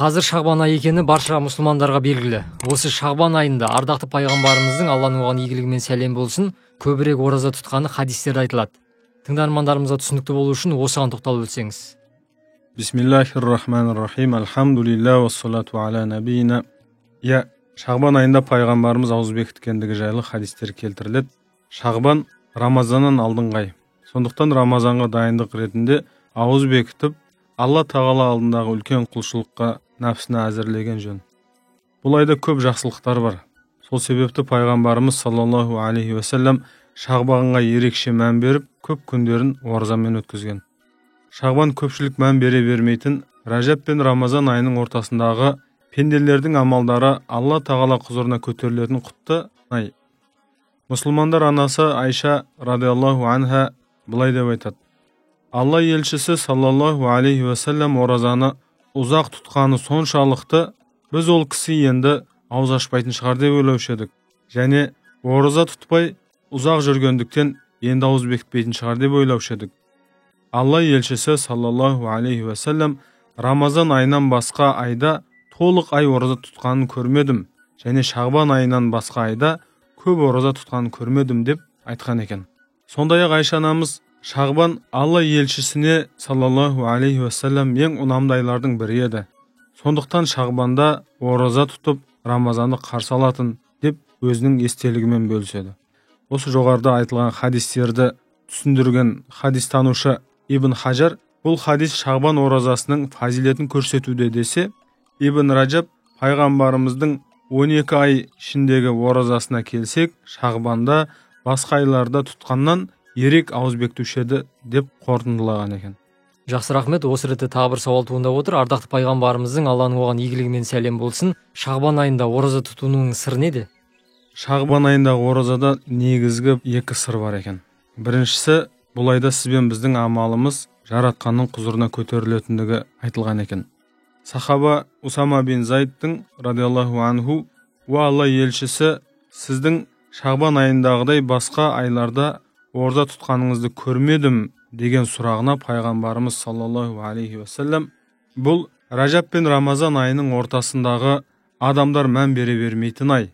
Қазір Шағбан айы екені барша мұсылмандарға белгілі. Осы Шағбан айында ардақты пайғамбарымыздың, Алланың оған игілігі мен сәлем болсын, көбірек ораза тұтқаны хадистерде айтылады. Тыңдармандарымызға түсінікті болу үшін осыған тоқталып өтсеңіз. Бисмиллахир-рахманир-рахим. Альхамдулилля вассалату аля набиина. Я, Шағбан айында пайғамбарымыз ауыз бекіткендігі жайлы хадистер келтіріледі. Шағбан Рамазаннан алдыңғы ай. Сондықтан Рамазанға дайындық ретінде ауыз бекітіп, Алла тағала алдындағы үлкен құлшылыққа нәпсіні әзірлеген жөн. Бұл айда көп жақсылықтар бар. Сол себепті пайғамбарымыз саллаллаху алейхи уассалам Шағбанға ерекше мән беріп, көп күндерін оразамен өткізген. Шағбан көпшілік мән бере бермейтін Ражаб пен Рамазан айының ортасындағы пенделердің амалдары Алла тағала құзырына көтерілетін құтты ай. Мұсылмандар анасы Айша радиаллаху анха былай деп айтады: Алла елшісі саллаллаху алейхи уассалам оразаны ұзақ тұтқаны соншалықты, біз ол кісі енді ауыз ашпайтын шығар деп ойлаушы едік. Және ораза тұтпай ұзақ жүргендіктен енді ауыз бекітпейтін шығар деп ойлаушы едік. Алла елшісі саллаллаху алейхи уассалам Рамазан айынан басқа айда толық ай ораза тұтқанын көрмедім, және Шағбан айынан басқа айда көп ораза тұтқанын көрмедім деп айтқан екен. Сондай-ақ Айша анамыз Шағбан Алла елшісіне саллаллаху алейхи уассалам ең ұнамды айлардың бірі еді. Сондықтан Шағбанда ораза тұтып, Рамазанды қарсы алатын деп өзінің естелігімен бөліседі. Осы жоғарыда айтылған хадистерді түсіндірген хадистанушы Ибн Хажар бұл хадис Шағбан оразасының фазилетін көрсетуде десе, Ибн Ражаб пайғамбарымыздың 12 ай ішіндегі оразасына келсек, Шағбанда басқа айларда тұтқаннан ерек ауыз бекітуші еді деп қорытындылаған екен. Жақсы, рахмет. Осы ретте тағы бір сауал туындап отыр. Ардақты пайғамбарымыздың, Алланың оған игілігі мен сәлем болсын, Шағбан айында ораза тұтуының сыры неде? Шағбан айындағы оразада негізгі екі сыр бар екен. Біріншісі, бұл айда сіз бен біздің амалымыз жаратқанның құзырына көтерілетіндігі айтылған екен. Сахаба Усама бин Зайдтың радиаллаху анху: "Уа Алла елшісі, сіздің Шағбан айындағыдай басқа айларда ораза тұтқаныңызды көрмедім" деген сұрағына пайғамбарымыз саллаллаху алейхи уассалам: "Бұл Ражаб пен Рамазан айының ортасындағы адамдар мән бере бермейтін ай.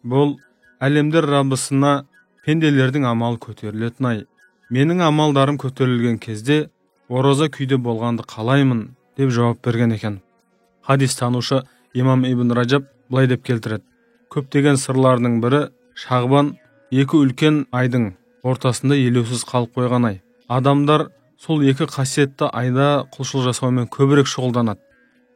Бұл әлемдер Раббысына пенделердің амалы көтерілетін ай. Менің амалдарым көтерілген кезде ораза күйде болғанды қалаймын" деп жауап берген екен. Хадис танушы имам Ибн Ражаб былай деп келтіреді: көптеген сырларының бірі Шағбан екі үлкен айдың ортасында елеусіз қалып қойған ай. Адамдар сол екі қасиетті айда құлшылық жасаумен көбірек шұғылданады.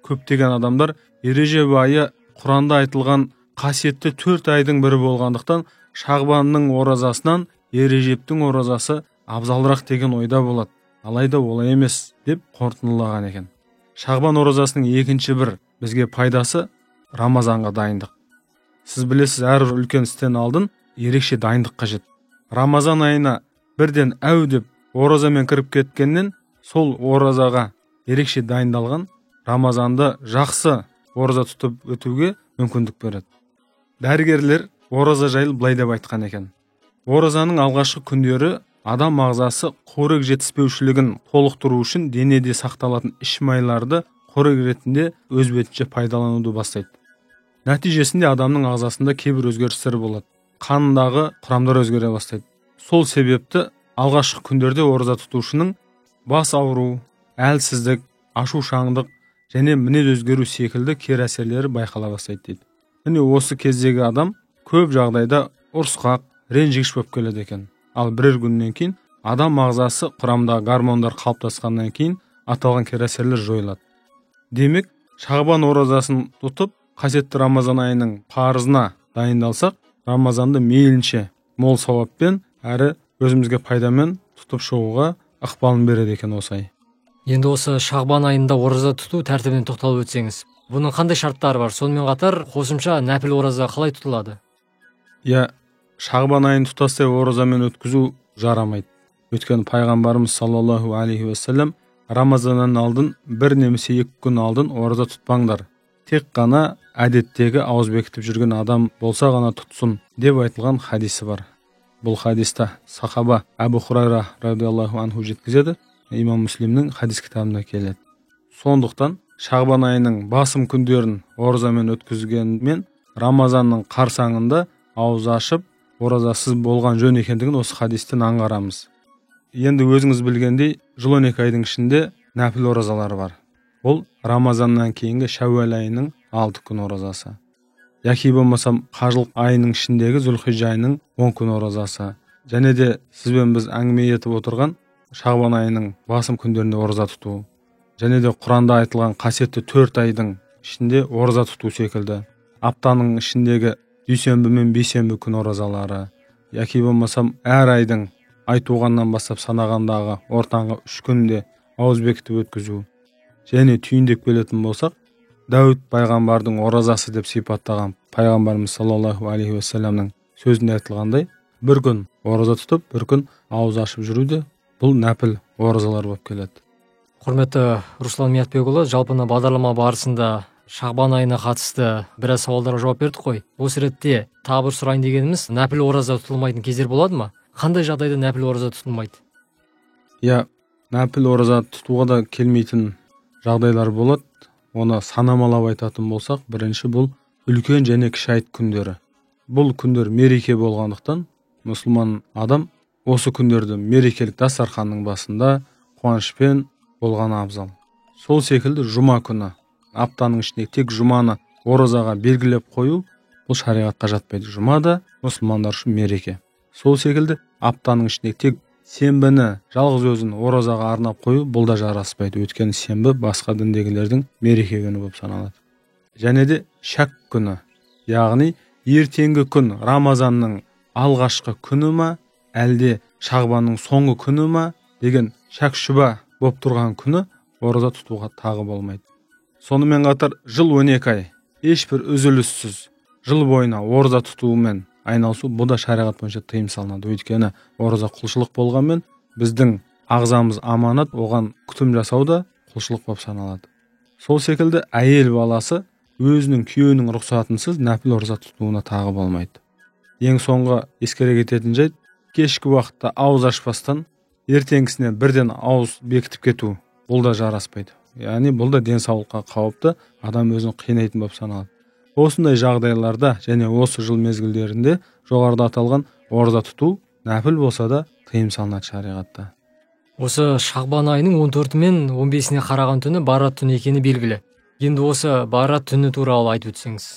Көптеген адамдар Ережеп айы Құранда айтылған қасиетті 4 айдың бірі болғандықтан Шағбанның оразасынан Ережептің оразасы абзалырақ деген ойда болады. Алайда олай емес деп қорытындылаған екен. Шағбан оразасының екінші бір бізге пайдасы Рамазанға дайындық. Сіз білесіз, әрбір үлкен істен алдын ерекше дайындық қажет. Рамазан айына бірден әу деп оразамен кіріп кеткеннен, сол оразаға ерекше дайындалған Рамазанды жақсы ораза тұтып өтуге мүмкіндік береді. Дәрігерлер ораза жайлы былай деп айтқан екен: оразаның алғашқы күндері адам ағзасы қорек жетіспеушілігін толықтыру үшін денеде сақталатын іш майларды қорек ретінде өз бетінше пайдалануды бастайды. Нәтижесінде адамның ағзасында кейбір өзгерістер болады, қанындағы құрамдар өзгере бастайды. Сол себепті алғашқы күндерде ораза тұтушының бас ауыру, әлсіздік, ашушаңдық және мінез өзгеру секілді кері әсерлері байқала бастайды дейді. Міне, осы кездегі адам көп жағдайда ұрысқақ, ренжігіш болып келеді екен. Ал бірер күннен кейін адам ағзасы құрамындағы гормондар қалыптасқаннан кейін аталған кері әсерлер жойылады. Демек, Шағбан оразасын тұтып, қасиетті Рамазан айының парызына дайындалсақ, Рамазанды мейлінше мол сауаппен әрі өзімізге пайдамен тұтып шығуға ықпалын береді екен осы ай. Енді осы Шағбан айында ораза тұту тәртібіне тоқталып өтсеңіз, бұның қандай шарттары бар? Сонымен қатар қосымша нәпіл ораза қалай тұтылады? Иә, Шағбан айын тұтастай оразамен өткізу жарамайды. Өйткені пайғамбарымыз саллаллаху алейхи уассалам Рамазаннан алдын бір немесе 2 күн алдын ораза тұтпаңдар, тек қана әдеттегі ауыз бекітіп жүрген адам болса ғана тұтсын деп айтылған хадисі бар. Бұл хадисті сахаба Әбу Хурайра радиаллаху анху жеткізеді, имам Муслимнің хадис кітабында келеді. Сондықтан Шағбан айының басым күндерін оразамен өткізгенмен Рамазанның қарсаңында ауыз ашып оразасыз болған жөн екендігін осы хадистен аңғарамыз. Енді өзіңіз білгендей, жыл 12 айдың ішінде нәпіл оразалары бар. Ол Рамазаннан кейінгі Шәуәл айының 6 күн оразасы. Яки болмасам қажылық айының ішіндегі Зүлхижа айының 10 күн оразасы. Және де сізбен біз әңгіме етіп отырған Шағбан айының басым күндерінде ораза тұту. Және де Құранда айтылған қасиетті 4 айдың ішінде ораза тұту секілді. Аптаның ішіндегі дүйсенбі мен бейсенбі күн оразалары, яки болмасам әр айдың ай туғаннан бастап санағандағы ортаңғы 3 күнде ауыз бекітіп өткізу. Және түйіндеп келетін болсақ, Дәуіт пайғамбардың оразасы деп сипаттаған пайғамбарымыз саллаллаху алейхи уассаламның сөзінде айтылғандай, бір күн ораза тұтып, бір күн ауыз ашып жүру де бұл нәпіл оразалар болып келеді. Құрметті Руслан Миятбекұлы, жалпы бағдарлама барысында Шағбан айына қатысты біраз сауалдарға жауап бердік қой. Осы ретте тағы бір сұрайын дегеніміз, нәпіл ораза тұтылмайтын кездер болады ма? Қандай жағдайда нәпіл ораза тұтылмайды? Иә, нәпіл ораза тұтуға да келмейтін жағдайлар болады. Оны санамалап айтатын болсақ, бірінші бұл үлкен және кіші айт күндері. Бұл күндер мереке болғандықтан мұсылман адам осы күндерді мерекелік дастарханның басында қуанышпен болған абзал. Сол секілді жұма күні, аптаның ішінде тек жұманы оразаға белгілеп қою бұл шариғатқа жатпайды. Жұма да мұсылмандар үшін мереке. Сол секілді аптаның ішінде тек сенбіні жалғыз өзін оразаға арнап қою бұл да жараспайды. Өйткені сенбі басқа діндегілердің мереке күні болып саналады. Және де шәк күні, яғни ертеңгі күн Рамазанның алғашқы күні ма, әлде Шағбанның соңғы күні ма деген шәк шүбә болып тұрған күні ораза тұтуға тағы болмайды. Сонымен қатар жыл 12 ай ешбір үзіліссіз жыл бойына ораза тұтумен айналысу бұл да шариғат бойынша тыйым салынады. Өйткені ораза құлшылық болғанмен біздің ағзамыз аманат, оған күтім жасау да құлшылық болып саналады. Сол секілді әйел баласы өзінің күйеуінің рұқсатынсыз нәпіл ораза тұтуына тағы болмайды. Ең соңғы ескере кететін жайт, кешкі уақытта ауыз ашпастан ертеңгісіне бірден ауыз бекітіп кету бұл да жараспайды. Яғни бұл да денсаулыққа қауіпті, адам өзін қинайтын болып саналады. Осындай жағдайларда және осы жыл мезгілдерінде жоғарыда аталған ораза тұту нәпіл болса да тыйым салынады шариғатта. Осы Шағбан айының 14-і мен 15-іне қараған түні Барат түні екені белгілі. Енді осы Барат түні туралы айтып өтсеңіз.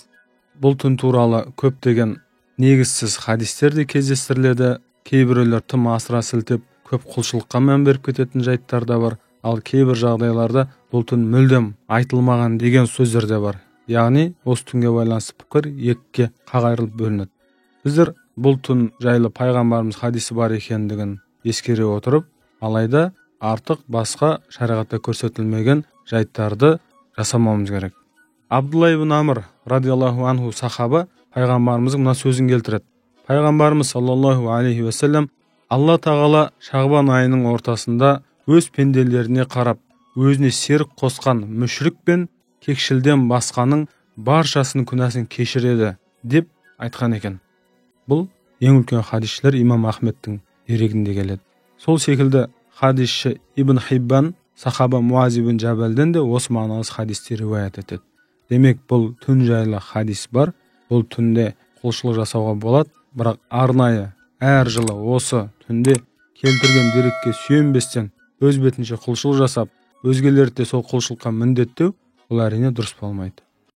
Бұл түн туралы көптеген негізсіз хадистер де кездестіріледі. Кейбіреулер тым асыра сілтеп көп құлшылыққа мән беріп кететін жайттар да бар. Ал кейбір жағдайларда бұл түн мүлдем айтылмаған деген сөздер де бар. Яғни осы түнге байланысты пікір екіге қақ айырылып бөлінеді. Біздер бұл түн жайлы пайғамбарымыз хадисі бар екендігін ескере отырып, алайда артық басқа шариғатта көрсетілмеген жайттарды жасамауымыз керек. Абдулла ибн Амр радиаллаху анху сахаба пайғамбарымыздың мына сөзін келтіреді. Пайғамбарымыз саллаллаху алейхи уассалам Алла тағала Шағбан айының ортасында өз пенделеріне қарап, өзіне серік қосқан мүшрик пен кекшілден басқаның баршасының күнәсін кешіреді деп айтқан екен. Бұл ең үлкен хадисшілер Имам Ахмедтің дерегінде келеді. Сол секілді хадисші Ибн Хиббан сахаба Муаз ибн Жабалден де осы мағыналас хадисті риуаят етеді. Демек, бұл түн жайлы хадис бар. Бұл түнде құлшылық жасауға болады, бірақ арнайы әр жылы осы түнде келтірген дерекке сүйенбестен өз бетінше құлшылық жасап, өзгелерді де сол құлшылыққа міндеттеу, бұл әрине дұрыс болмайды.